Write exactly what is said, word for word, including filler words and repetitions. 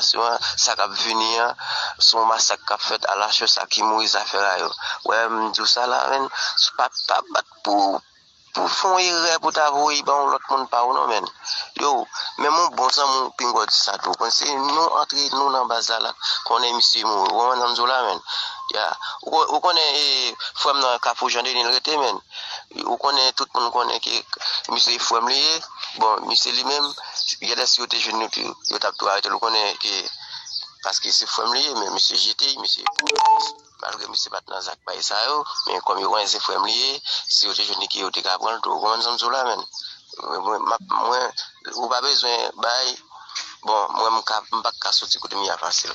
Sa k ap vini an, se yon masak k ap fèt, alache sa ki mouri zafè a yo. Wè, m di w sa la, menn, pa, pa bat pou, pou fè yon erè pou ta voye ba yon lòt moun pa ou non, menn. Yo, menm yon bon zanmi w pinga w di sa tou. Konn se nou antre nou nan baz la la, konnen misye mouri. Ou konprann sa m di w la, menn? Ya, ou, ou konnen e, frè m nan Kafou Jan Deni l rete, menn. Ou konnen, tout moun konnen ke misye frè m li ye. Bon, misye li menm, genlè si yo te jwenn li, yo t ap tou arete l. Ou konnen ke, paske se frè m li ye, men misye jete, misye, malgre misye pa t nan zak bay sa yo, men kòm yo konnen se frè m li ye, si yo te jwenn li ke yo te ka pran l tou. Ou konprann sa m di w la, menn? Mwen, mwen, m ap, mwen, ou pa bezwen bay, bon, mwen, m ka, m pa ka soti kote m ye a fasil.